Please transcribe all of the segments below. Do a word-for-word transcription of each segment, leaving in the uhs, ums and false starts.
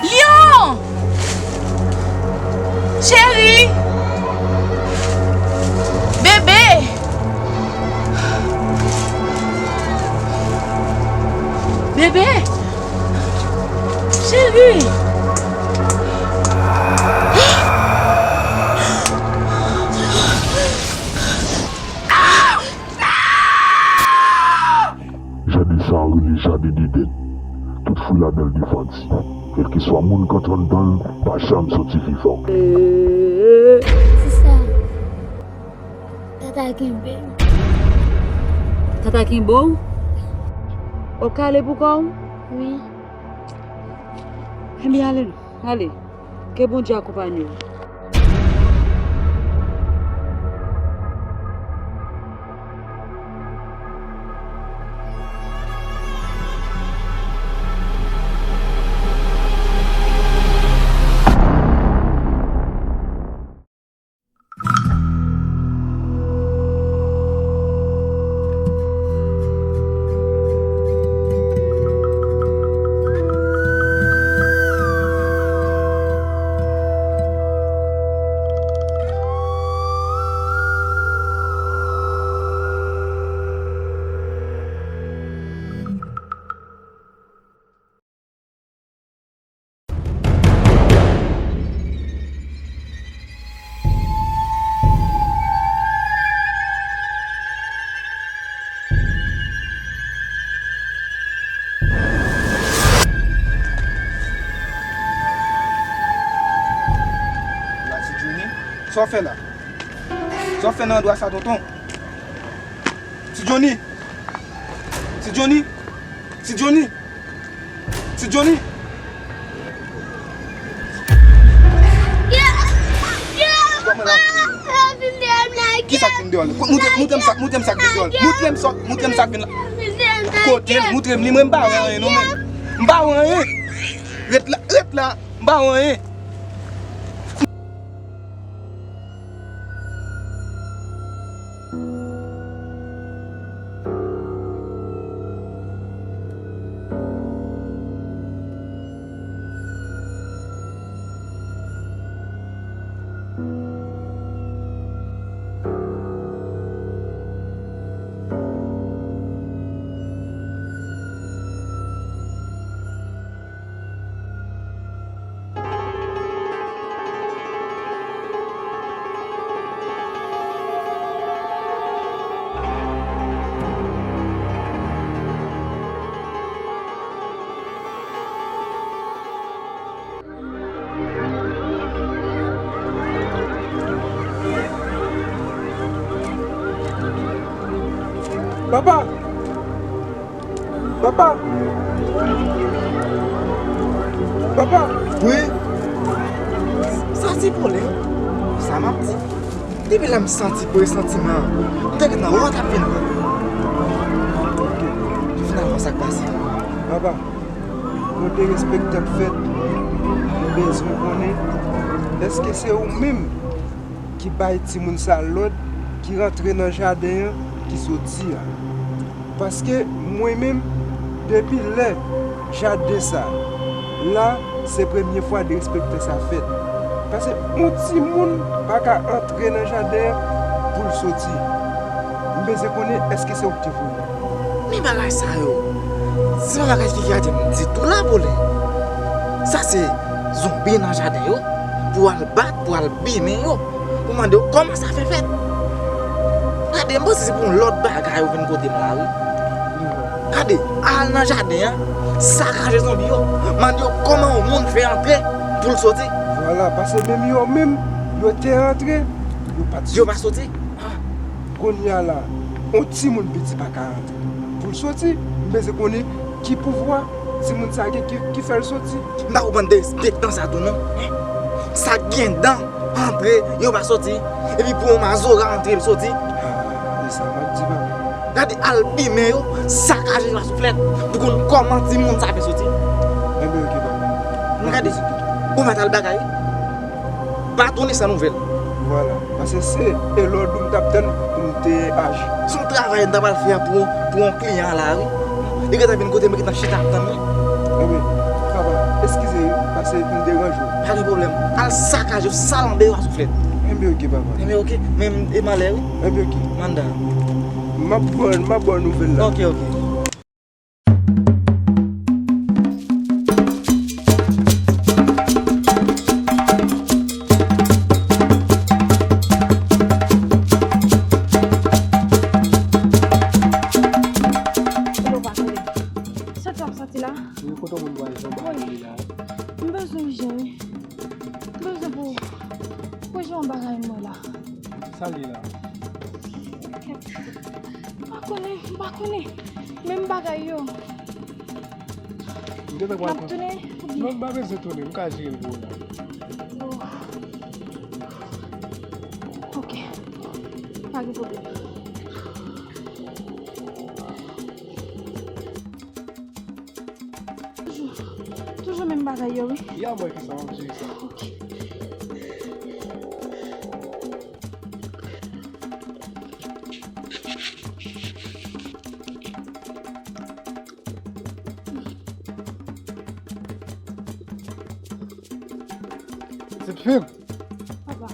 Lyon! Cheri! Bebe! Bebe! Cheri! Jaden sa a rele jaden Dedenn. Tout fwi ladan l defandi. Kèlkeswa moun k antre anndan l, pa janm soti vivan. Sista, tata kenbe m. Tata kenbe w? W ap ka ale pou kò w? Wi. Ebyen, ale non, ale. Ke Bondye akonpanye w. La, Ti Johnny, sa w fè la? Sa w fè nan andwa sa, tonton? Ti Johnny! Ti Johnny! Ti Johnny! Ti Johnny! Kisa k vin deyò l? Moutre m, moutre m sa, moutre m sa k vin deyò l. Moutre m sa, moutre m sa k vin la. Kote l? Moutre m li, mwen m pa wè anyen non, mwen. M pa wè anyen. Ret la, ret la, m pa wè anyen. Papa! Papa! Papa! Wi? Sa ti pwoblèm? Sa m ap di? Depi lè m santi presantiman an, m te gentan wè w t ap vin pran. Finalman, sa k pase? Papa, kote respektè k fèt, m bezwen konnen, èske se ou menm ki bay timoun sa lòd ki rantre nan jaden an ki soti a? Paske mwen menm, depi lè jaden sa la, se premye fwa derespektè sa fèt. Paske yon timoun pa ka antre nan jaden an pou l soti. M bezwen konnen èske se ou ki te voye. Men bagay sa yo, se pa bagay figi a di m ditou la, Bolè. Sa se zonbi nan jaden yo, pou al bat, pou al bimen yo. Pou mande w kòman sa fè fèt. Gade, m panse se pou yon lòt bagay ou vin kote m la, wi. Gade, al nan jaden an, sakaje zonbi yo. Mande yo kòman yon moun fè antre pou l soti. Vwala, paske menm yo menm, yo te antre, yo pa t soti. Yo pa soti? Kounye a la, yon timoun piti pa ka antre pou l soti. M bezwen konnen ki pouvwa timoun sa gen ki, ki fè l soti. M pa konprann derespektan sa tou non. Sa gen dan antre, yo pa soti. Epi pou yon mazora antre, l soti. Ah, e sa m ap di, papa. Gade albimen yo, sakaje yo a souflèt. Pou konn kòman timoun sa fè soti. Enben, ok, papa. Gade, ou mèt al bagay. Batonnen san nouvèl. Vwala. Paske se e lòd ou m t ap tann pou m te aji. Se yon travay m ta pral fè a pou, pou yon kliyan la, wi. Li gentan vin kote mwen, gentan chita ap tann mwen. Enben, papa, eskize wi, paske m deranje w. Pa gen pwoblèm. Al sakaje, sal andeyo a souflèt. Enben, ok, papa. Enben, ok. Men e malè, wi. Enben, ok. Manda. M ap ba w, m ap ba w nouvèl la. Ok, ok. Kote w ap soti la? Wi, kote moun pral jan bagay la? M bezwen jen, wi. M bezwen pou, pou jen yon bagay mwen la. Sa li la? M pa konnen, m pa konnen. Menm bagay yo. M gentan pral. M ap tounen, oubyen? Non, m pa bezwen tounen, m ka jere l pou ou la. Oh. Ok. Pa gen pwoblèm. Toujou, toujou menm bagay yo, wi. Ya, mwen ki sa, mwen jere sa. Ok. Pitit fi m. Papa.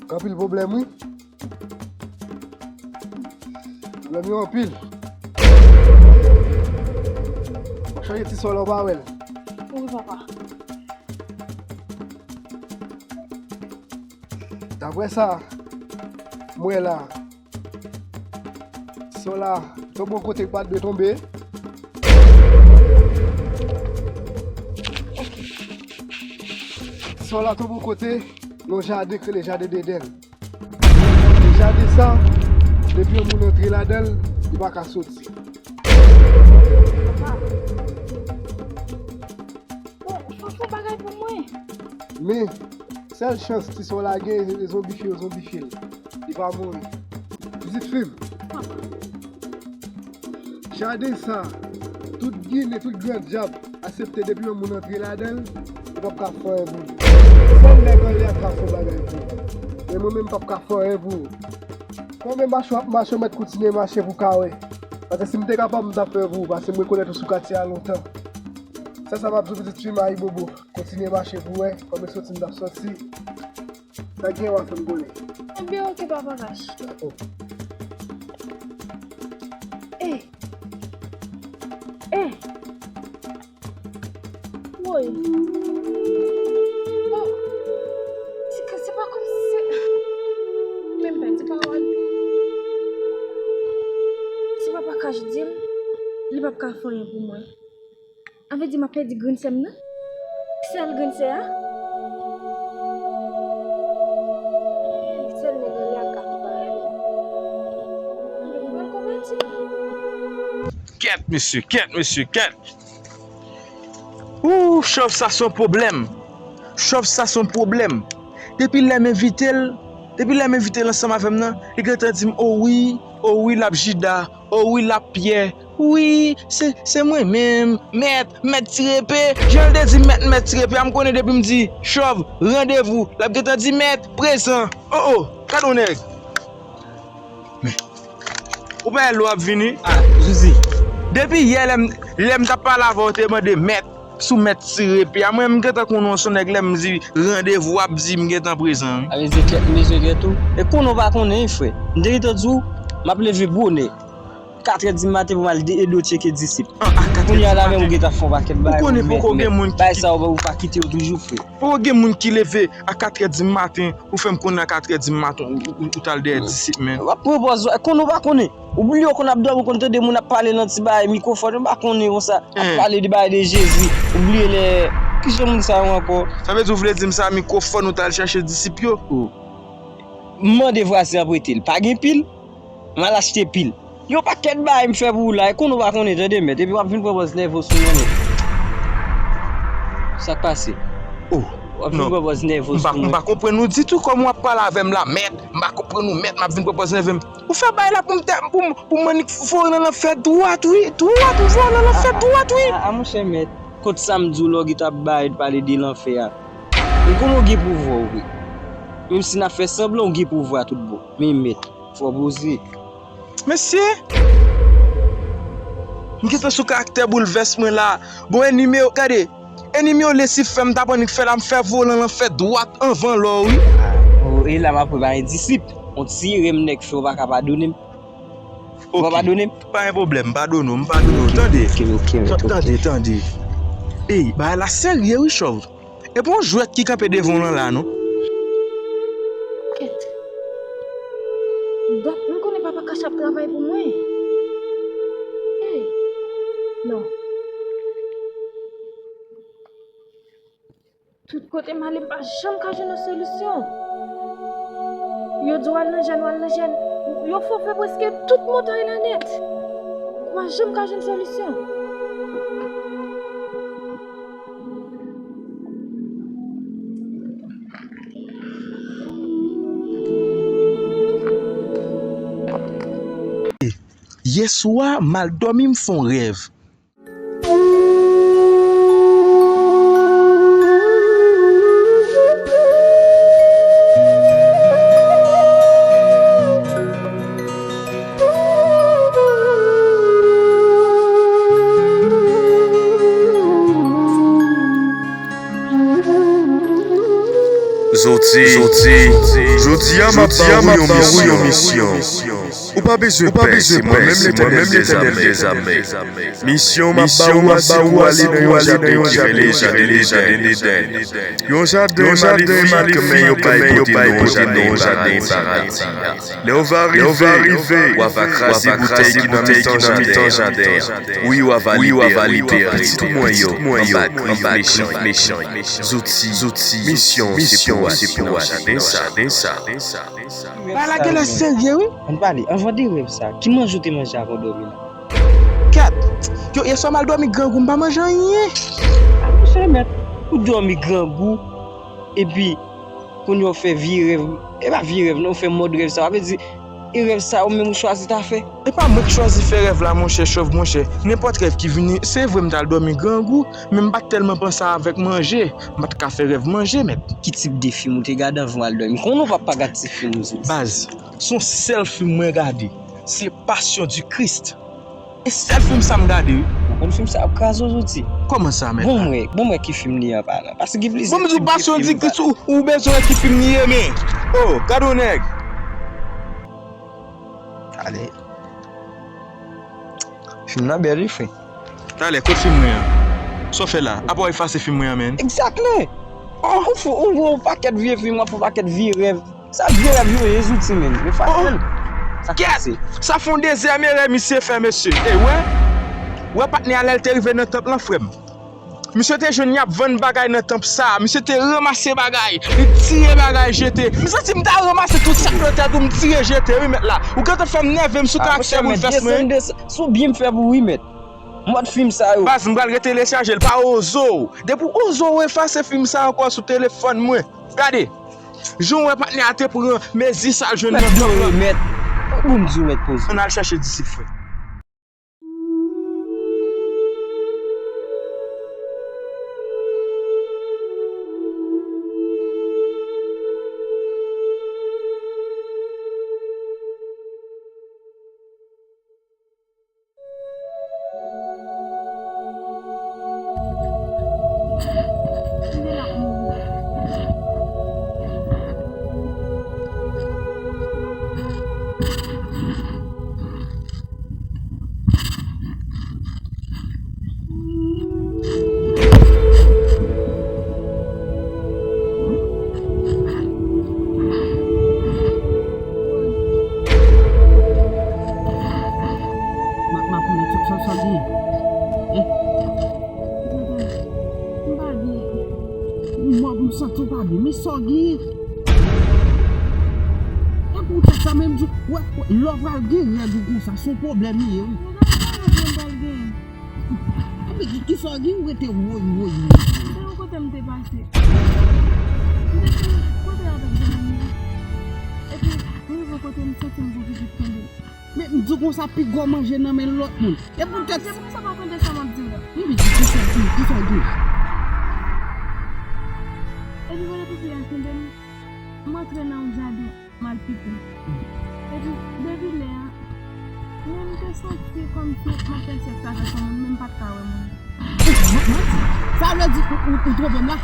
Gen anpil pwoblèm, wi. Pwoblèm yo anpil. W ap chanje ti sò la, w pa wè l. Wi, papa. Daprè sa m wè la, sò la tonbe yon kote k pa t dwe tonbe. Sò la tonbe yon kote, nan yon jaden k rele jaden Dedenn. E jaden sa, depi yon moun antre ladan l, li pa ka soti. Bon, fò w fè yon bagay pou mwen. Men, sèl chans ti sò la gen, se zonbifye yo zonbifye l. Li pa mouri. Pitit fi m. Jaden sa, tout ginen, tout gran dyab aksepte depi yon moun antre ladan l, li p ap ka fè anyen pou li. Sèl nèg anlè a ka fè yon bagay pou ou. Men mwen menm m p ap ka fè anyen pou ou. Konbyen mache w ap mache, w mèt kontinye mache pou w ka wè. Paske si m te kapab, m t ap fè pou ou, paske m rekonèt ou sou katye a lontan. Sa, sa m ap di w, pitit fi m, ayibobo. Kontinye mache pou w wè, kòm e soti m t ap soti. Sa gen w ap fè m konnen. Ebyen, oke, papa Kach. Dakò. E! E! Woy! Oh! Se ka, se pa kòmsi se. Men m pèdi pawòl. Si papa Kach di m, li p ap ka fè anyen pou mwen. Anvle di m ap pèdi grenn sè m nan? Sèl grenn sè a? Sèl nèg anlè a k ka fè bagay la. Mwen konvèti. Kèt, mesye, kèt, mesye, kèt. Ooh, chòv sa se yon pwoblèm. Chòv sa se yon pwoblèm. Depi lè m envite l, depi lè m envite l ansanm avè m nan, li gentan di m, o wi, o wi, l ap jida. O wi, l ap pyè. Wi, se, se mwen menm, mèt, mèt Tirepe. Jan l te di mèt, mèt Tirepe a, m konnen depi m di chòv, randevou, l ap gentan di mèt, prezan. O, o, gade yon nèg. Men, ou pa wè lè w ap vini? A, Zuzi. Depi yè, lè m, lè m t ap pale avè w, w te mande mèt, sou mèt Tirepe a. Mwen, m gentan konnen w se yon nèg, lè m di randevou, w ap di m gentan prezan, wi. A vle di kèt mesye kèt ou. E konnen w pa konnen, wi, frè. M te gentan di w, m ap leve bonè. Katrè di maten pou m al de-, ede w tcheke disip. An, a katrè di maten. Kounye a la menm ou gentan fè yon pakèt bagay pou mèt, mèt. Ou konnen poko gen moun ki, bagay sa yo, ou pa kite yo toujou, frè. Poko gen moun ki leve a katrè di maten pou fè m konnen a katrè di maten ou, ou, ou t al dèyè disip, men. W ap pran pòz, konnen w pa konnen. Ou bliye w konn ap dòmi, ou konn tande moun ap pale nan ti bagay mikwofòn, ou pa konnen konsa, ap pale de bagay de Jezi. Ou bliye lè, kijan moun sa yo ankò? Sa vle di w vle di m sa mikwofòn ou t al chache disip yo? M mande vwazen an prete l. Pa gen pil? M al achte pil. Yon pakèt bagay m fè pou ou la, e konnen w pa konnen, tande, mèt. Epi w ap vin pran pòz nève w sou mwen, mèt. Sa k pase? O, W ap vin pran pòz nève w sou mwen. M pa konprann ou ditou kòman w ap pale avè m la, mèt. M pa konprann ou, mèt, m ap vin pran pòz nève m. Ou fè bagay la pou m tè, pou m, pou m annik voye w nan lanfè dwat, wi. Dwat, ou voye w nan lanfè dwat, wi. A, a, a, monchè mèt, kont sa m di w la, w gentan ap bay pale de lanfè a. M konnen w gen pouvwa w vre. Menm si n ap fè sanblan, w gen pouvwa tout bon. Men mèt, fò w poze. Mesye! M gentan sou karaktè boulvès mwen la. Bon, ennmi yo, gade. Ennmi yo Lisifè, m t ap annik fè la, m fè volan lan fè dwat anvan lò, wi. O, e la m ap prepare disip. On ti erè m nèg fè, ou pa ka padone m. Ou pa padone m? Pa gen pwoblèm, m padone w, m padone w. Tande. Ok, ok, ok, ok. Tande, tande. Ey, bagay la serye, wi, chòv. E pa yon jwèt ki kanpe devan w lan la, non. Kèt. Dat m konnen papa Kach ap travay pou mwen. Ey. Non. Tout kote m ale, m pa janm ka jwenn yon solisyon. Yo di w al nan jèn, w al nan jèn. Yo fè w fè prèske tout montay la nèt. Ou pa janm ka jwenn solisyon. Yèswa, m al dòmi, m fè yon rèv. Zoti, Zoti, jodi a m ap ba ou yon misyon. Ou pa bezwen pè, se mwen menm Letènèl dèzame. Misyon m ap ba ou a se pou w ale nan yon jaden ki rele jaden Edenn. Yon jaden malefik, men yo bay pote non jaden paradi. Lè w va rive, w ava kraze boutèy ki nan mitan jaden an. Wi, w ava libere pitit mwen yo anba grif mechan yo. Zoti, misyon se pou w ale nan jaden sa. Bagay la genlè serye, wi. Ann pale, anvan de rèv sa, ki manje w te manje avan w dòmi la? Kèt! Yo, yèswa m al dòmi grangou, m pa manje anyen. A, monchè mèt, ou dòmi grangou, epi kounye a w fè vye rèv. E pa vye rèv, non, ou fè mòd rèv sa. Sa vle di, e rèv sa ou menm ou chwazi ta fè? E pa mwen k chwazi fè rèv la, monchè, chòv, monchè. Nenpòt rèv ki vini, se vre m t al dòmi grangou, men m pa t tèlman panse avèk manje. M pa t ka fè rèv manje, mèt. Ki tip de fim ou te gade anvan w al dòmi? M konnen w p ap pa gad ti fim ou soti. Baz, se yon sèl fim mwen gade. Se Passion du Christ. E sèl fim sa m gade, wi. Ou konn fim sa ap kraze w soti. Kòman sa, mèt? Bon, m wè, bon, m wè ki fim li an palan. Paske gen plizyè. Bon, m di w Passion du Christ, ou, ou bezwen wè ki fim li ye, men. Oh, gade yon nèg. Ale. Fim nan bèl, wi, frè. Talè, kot fim mwen an? Sa w fè la? Apa w efase fim mwen an, menn? Exactly! Ou fou, ou wè yon pakèt vye fim, w ap fè yon pakèt vye rèv. Sa vye rèv yo ye, Zoti, menn. Yo fasil. Sa k pase? Sa fè yon dezyèm erè misye fè, mesye. E wè? Wè patnè a lè l te rive nan tanp lan, frè m. Misye te jwenn y ap vann bagay nan tanp sa. Misye te ranmase bagay. Li tire bagay jete. M santi m ta ranmase tout sa k nan tèt ou, m tire jete, wi, mèt la. Ou gentan fè m nève m sou karaktè boulvès mwen. Desann, desann. Si w byen m fè pou wi, mèt. Mòd fim sa yo. Baz, m pral retelechaje l pa Ozo. Depi Ozo efase fim sa ankò sou telefòn mwen. Gade. Jan w wè patnè a te pran mezi sa l jwenn nan tanp lan. Mèt. Bon, m di w mèt poze. Ann al chèche disip, frè. M ap, m ap mete tout sa, sa gen. Eh. M pa gen. M, m santi w pa byen, men sa w gen. E pou tèt sa menm di, wè, wè, lè w pral gen règ ou konsa, se yon pwoblèm li ye, wi. Epi ki, ki sa w gen, ou rete woy, woy, woy. M te pase. M te di, kote avèk zanmi m nan? Epi, m rive yon kote, m santi m gon pitit kenbe m. Men m di w konsa, pigò manje nan men lòt moun. E poutèt. Manje m konsa pa tande sa m ap di w la. Wi, men di kisa, ki, kisa w gen? Epi, pandan pipi a kenbe m, m antre nan yon jaden. M al pipi. Epi, depi lè a, men m te santi kòmsi m ap fè sèks avèk yon moun, men m pa t ka wè moun. Ou, ou, ou, sa vle di ou, ou, ou twonpe m la?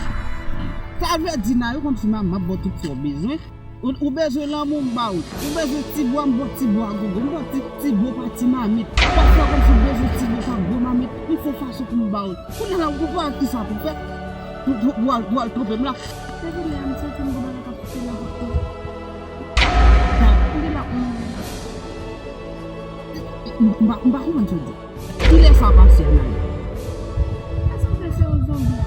Sa vle di, Nayou, kòmsi m ap, m ap ba w tout sa w bezwen. Ou, ou bezwen lanmou, m ba ou. Ou bezwen ti bwa, m ba w ti bwa gogo. M ba w ti, ti bwa pa ti mamit. Ou pa fè kòmsi ou bezwen ti bwa pa gwo mamit. M fè fason pou m ba ou. Kounye a la, ou pa wè kisa pou fè? Pou, pou, pou al, pou al twonpe m la. Depi lè a, m santi m gon bagay k ap sote nan vant mwen. M gen lap mouri. M, m, m pa, m pa konprann sa w di. Kilè sa pase a, Nayou? Eske w te se yon zonbi?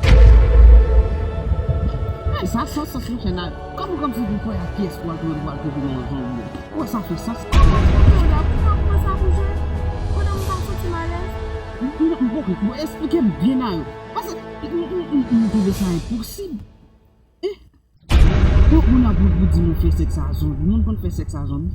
Men sa san sans, monchè, Nayou. Kòman, kòmsi pou kwè a pyès pou al twonpe, pou al twonpe nan yon zonbi? Ou wè sa fè sans? Kòman w fè la? Ou pran sa pou jwe? Pandan m pa santi m alèz? M, m, m, bon, bon, eksplike m byen, Nayou. Paske m, m, m, m, m twouve sa enposib. Eh? Tout moun ap vin pou di nou fè sèks a zonbi. Moun konn fè sèks a zonbi?